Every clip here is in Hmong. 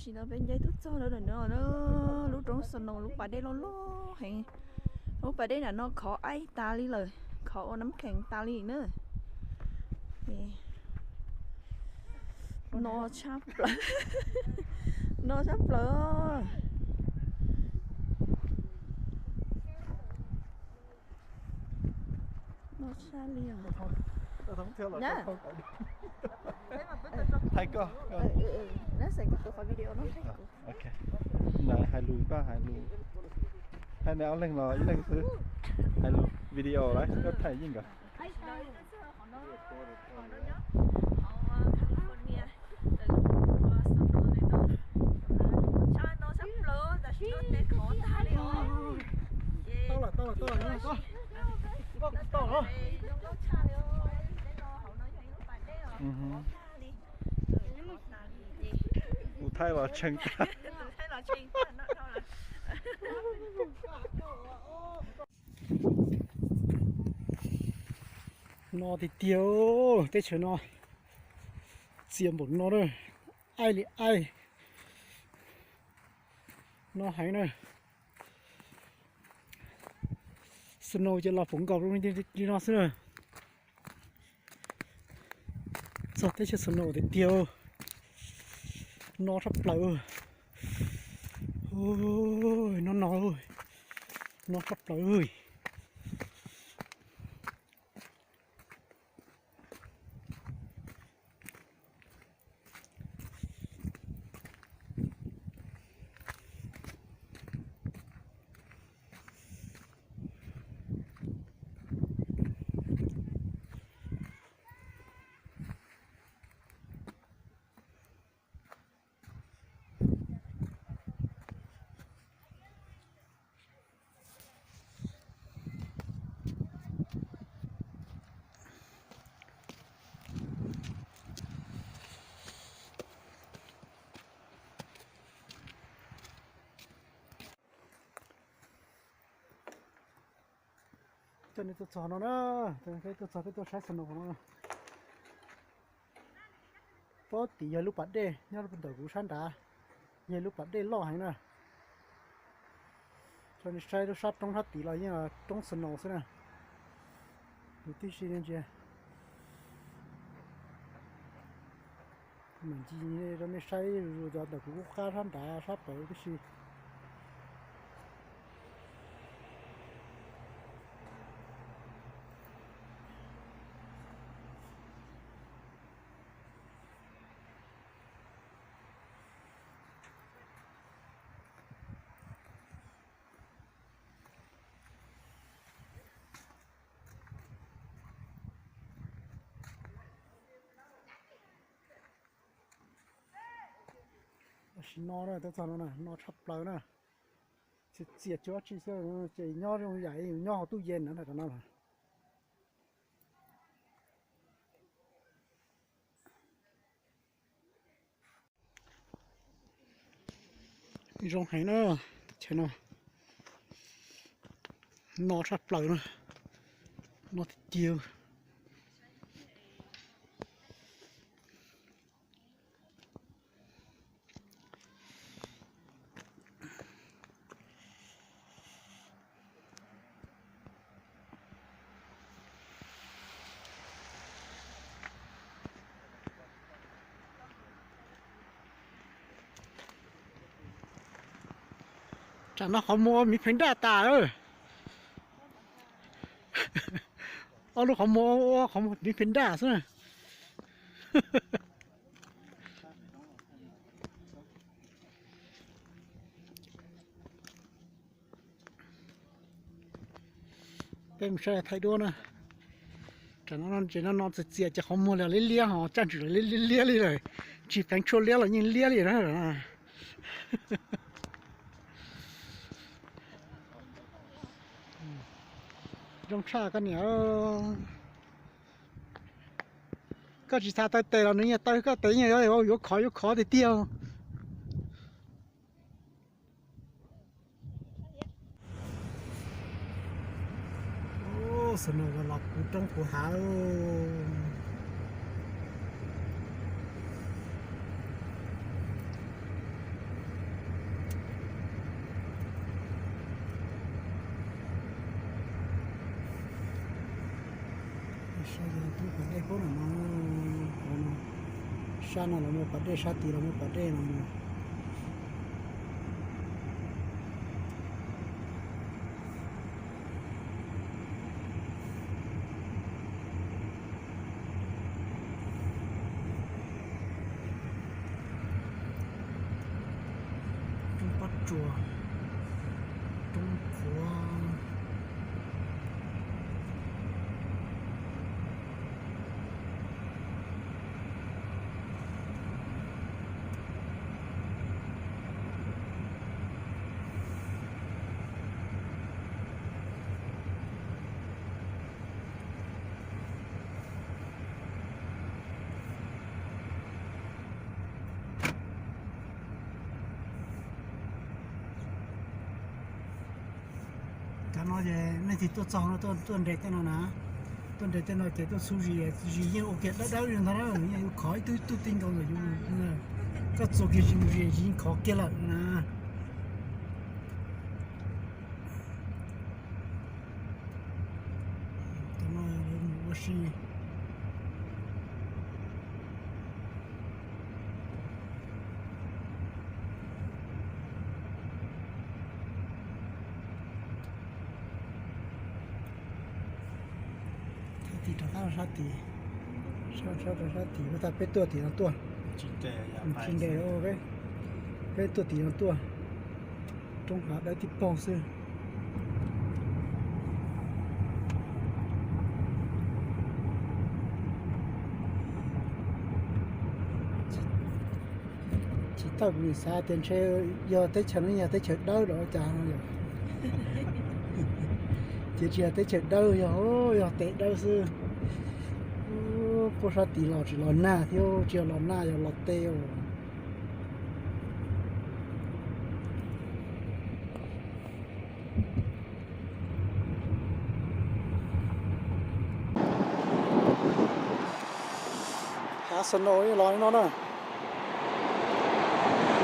Tam sim no peb nce tuaj txog lawm no na, lub roob snow, lub pas dej loj loj heev. Lub pas dej nram no khov aib tas li lawm, khov ua nab khees tas li na. No tshaj plaws, no tshaj plaws. No tshaj li os. Thaij koj, ok. Hais lus koj hais lus, hais neb ob leeg los ib leeg xwb. Hais lus video lawm koj thaij yeej nkawd. Tau lawm, tau lawm, tau lawm, tau lawm. Tus thaij los tshee tag. No tiag tiag, teb chaws no txias npaum no na, aib li aib. No heev na. Snow ces los poob nkaus li no xwb na. Txog teb chaws snow tiag tiag, no tshaj plaws. No no, no tshaj plaws. Coj nej tuaj txog no na, peb tuaj txog peb tuaj saib snow no. Pob tim yog lub pas dej nyob ntawm kuv sab nrad, yog lub pas dej loj heev na. Rau nej saib lub sab roob sab tid los yeej roob snow xwb na. Yus tib si ntsia. Mam ncig rau nej saib zuj zus cov ntawm kuv qab sab nrad sab pem tib si. Tam sim no na, tuaj txog no na, no tshaj plaws na. Txias txias cuab tsi xwb, ces nyob zoo yam nyob hauv tub yees na, tam no. Zoo heev na, teb chaws no no tshaj plaws na, no tiag tiag. Tsam no qhov muag miv pheev daj tas. Ob lub qhov muag ua qhov muag miv pheev daj xwb na. Peb mus saib thaij duab na. Tam no ces no no txias txias ces qhov muag los liab liab ho, tsaj ntswg los liab liab li lawm. Tsis pleev tshuaj liab los yeej liab li na. Zoo tshaj koj niam. Koj tsis txhob taw tes los nws yeej taw koj tes, yeej yuav khov yuav khov tiag tiag. Ub, snow los puv roob puv hav. Saib yog twb pas dej puag no, sab no los muaj pas dej, sab tid los muaj pas dej no. Roob Pob Tsuas, roob qhuav. Cov no ces nej tig tuaj txog no tuaj nres tej no na, tuaj nres tej no ces tuaj xub zis, zis yeej ua kiag dawb dawb li ntag na, yeej yuav khov ib tug ib tug tij nkaus ntawm yus, koj txuas kiag zis mus zis yeej khov kiag lawm na. Cov no mus ua si. Tim rov qab sab tim, sab rau sab tim, peb tuaj tim no tuaj, tsis nres, peb tuaj tim no tuaj, roob hav dawb tib paug xwb. Tsis tau, kuv xav tias ntshe yog teb chaws no yog teb chaws dawb los cas no yom. Ces tsis yog teb chaws dawb, yog, yog tes dawb xwb. Puag sab tid los tsis los nag thiab, tsis yog los nag yog los tes os. Hav snow los no na.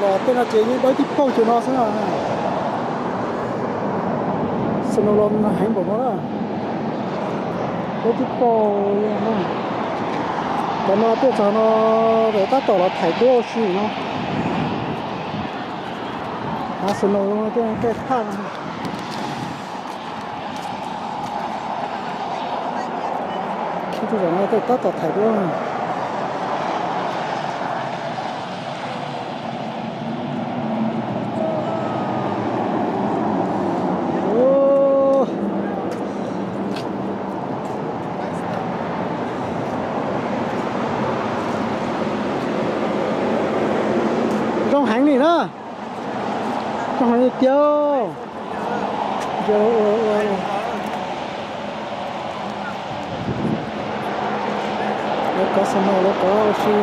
Los tej no ces yeej dawb tib paug cuag no xwb na. Snow los heev npaum no na. Dawb tib paug no. Cov no tuaj txog no tab tom los thaij duab ua si no. Hav snow tej thaj no. Tus zaum no tej tab tom thaij duab. Zoo heev li na. Zoo heev li tiag. Lawv kov snow, lawv kov ua si.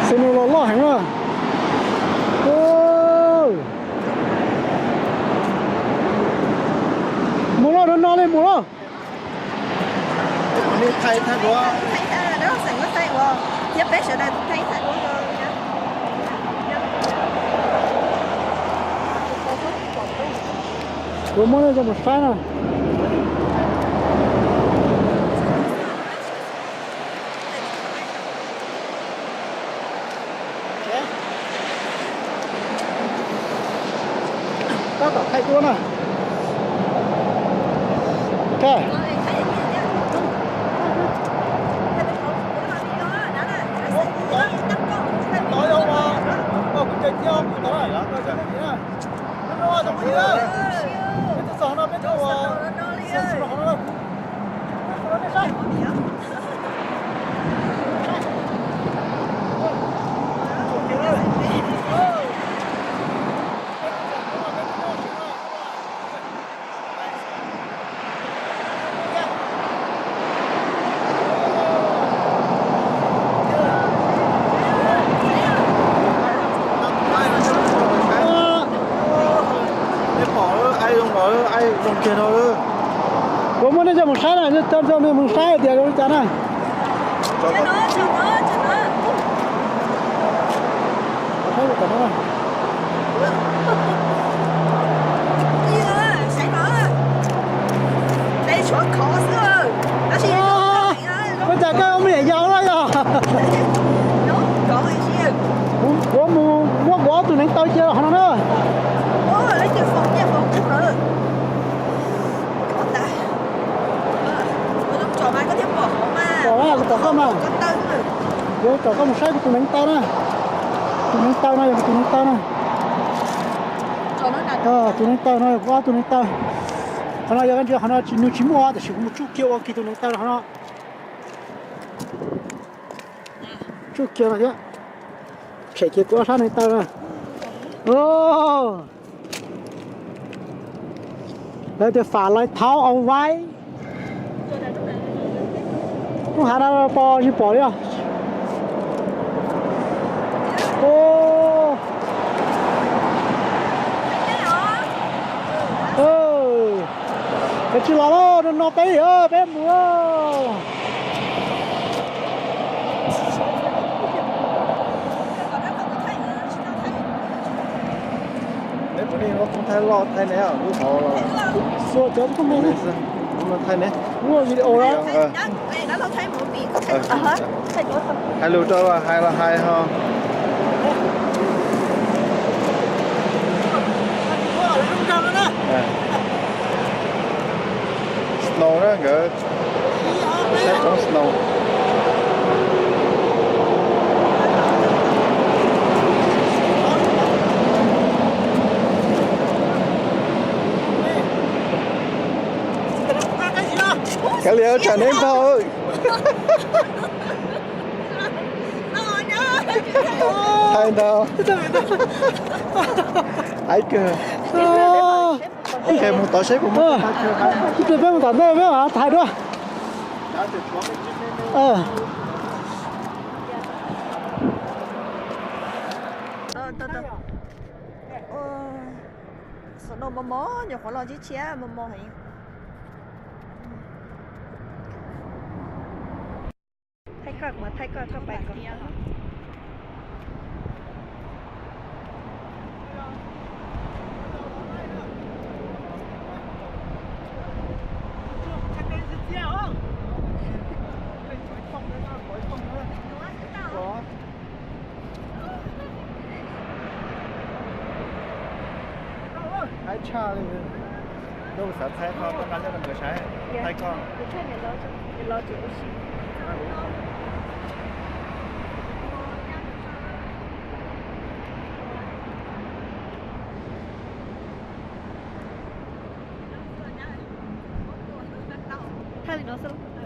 Snow los loj heev na. Mus loj, no no li mus loj. Kuv muab nej coj mus saib na. Tab tom thaij duab na. Peb pom Kiag no, kuv muab nej coj mus saib na, coj nej mus saib tias zoo li cas na. Ua cas koj ua me nyuam yaus no yog? Kuv mus muab kuv ob tug neev taw cia los qhov no na. Pom mas, kuv pom koj mas. Kuv coj koj mus saib kuv tus neev taw na. Tus neev taw no yog kuv tus neev taw na. Tus neev taw no yog kuv ob tug neev taw. Qhov no yog ntsia qhov no tsis, nws tsis muaj tiam sis kuv mus tsuj kiag ua kiag tus neev taw qhov no. Tsuj kiag no thiab. Tshem kiag kuv ob sab neev taw na. Lawv tias phá lái tháo ao vay. Lub hav no pom tsis pom li os. Peb tsis los lawm, no no peb, peb mus. Peb puas nej muab koob thaij loj thaij ne, lub hauv los xua cov koob thaij ne, muaj video na. Hais lus rau los hais los hais ho. Snow na nkawd, saib tsob snow. Kav liam tsam neb ntaug. Thaij ntag. Haib kawg. Peb mus tom seb puas muaj. Peb mus tom ntej peb mam thaij dua. Snow mos mos, nyuam qhuav los ntsib tshiab mos mos heev. Thaij koj, kuv mam thaij koj, koj pais kom. Haib tshaj li. Koj xav thaij qhov koj nqa coj rau nkawd saib, thaij koj. Thaij li no xwb.